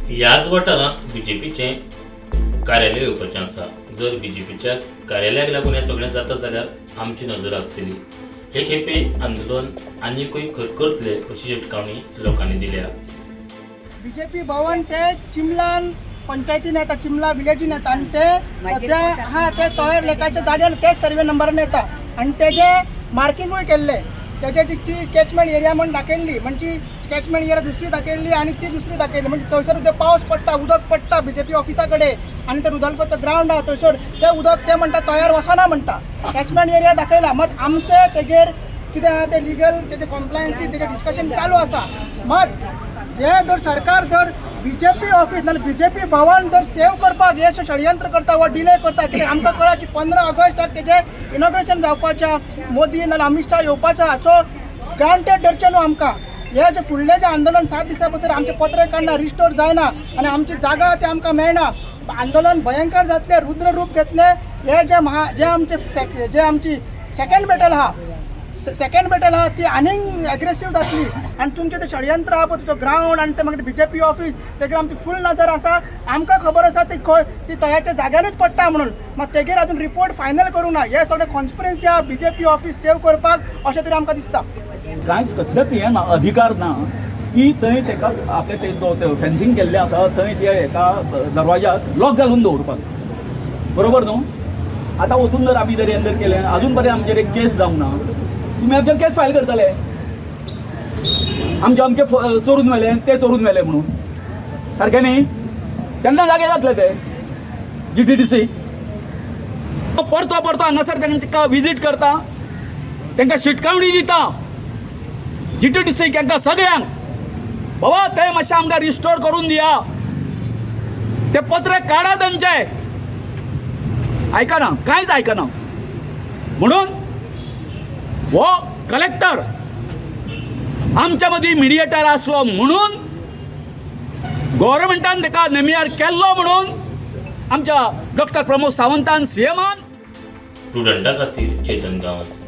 ह्याच वाठारांत बीजेपीचें कार्यालय येवपाचें आसा. जर बीजेपीच्या कार्यालयाक लागून हें सगळें जाता जाल्यार आमची नदर आसतली. हे खेपे आंदोलन आनिकूय खर करतले अशी शिटकावणी लोकांनी दिल्या. बीजेपी भवन ते चिमलान पंचायतीन येता, चिमला विलेजीन येता आनी ते सद्या हा ते तोयर लेकाच्या जाग्यार तेच सर्वे नंबरान येता आनी तेजे मार्किंगूय केल्ले. तेजे जी ती कॅचमेंट एरिया म्हण दाखयल्ली, म्हणजे कॅचमेंट एरिया दुसरी दाखयल्ली आनी ती दुसरी दाखयली. म्हणजे थंयसर ते पावस पडटा, उदक पडटा बीजेपी ऑफिसा कडेन आनी ते रुदोल्फाचो ग्रावंड आहा थंयसर ते उदक ते म्हणटा तयार वचना म्हणटा. कॅचमेंट एरिया दाखयला मात आमचे तेगेर कितें आहा ते लिगल तेजे कॉम्प्लायन्सी तेजें डिस्कशन चालू आसा. मात हे जर सरकार जर बीजेपी ऑफिस नाल्यार बीजेपी भवन जर सेव करपाक हे षडयंत्र करता वा डिले करता, कित्याक आमकां कळ्ळां की 15 ऑगस्टाक तेजें इनॉग्रेशन जावपाचें, मोदी नाल्यार अमित शाह येवपाचें हाचो ग्रांटेड धरचें न्हू आमकां. हे जे फुडलें जें आंदोलन 7 दिसां भितर आमचें पत्र काडना, रिस्टोर जायना आनी आमची जागा ती आमकां मेळना, आंदोलन भयंकर जातलें, रुद्र रूप घेतलें. हे जे महा जे आमचे जे आमची सेकंड बॅटल आहा, सेकंड बॅटल आहा ती आनीक एग्रेसीव जातली. आनी तुमचें तें षडयंत्र आहा पळय, तुजो ग्रावंड आनी ते मागीर बीजेपी ऑफिस, तेगेर आमची फूल नजर आसा. आमकां खबर आसा ती खंय ती तयाच्या जाग्यारूच पडटा म्हणून. मात तेगेर अजून रिपोर्ट फायनल करूंक ना. हे सगळें कॉन्स्पिरन्सी आहा बीजेपी ऑफिस सेव करपाक अशें तरी आमकां दिसता. कांयच कसलेच हें ना, अधिकार ना की थंय तेका आपले ते फेन्सिंग केल्लें आसा थंय ते हेका दरवाजाक लॉक घालून दवरपाक, बरोबर न्हू? आतां वचून जर आमी जर हें जर केलें, अजून पर्यंत आमचेर एक केस जावंक ना, तुमी आमचेर केस फायल करतले, आमचे आमचे चोरून व्हेले, ते चोरून व्हेले म्हणून. सारकें न्ही? तेन्ना जागे जातले ते जीटीडीसी. परतो परतो हांगासर तांकां विजीट करता, तांकां शिटकावणी दिता, जीटीडीसी तांकां सगळ्यांक, बाबा ते मातशें आमकां रिस्टोर करून दिया, ते पत्र काडा तांचे. आयकना, कांयच आयकना. म्हणून हो कलेक्टर आमच्या मदीं मिडिएटर आसलो म्हणून गोवोरमेंटान ताका नेमियार केल्लो, म्हणून आमच्या डॉक्टर प्रमोद सावंतान, सीएमान स्टुडंटा खातीर चेतन गांवस.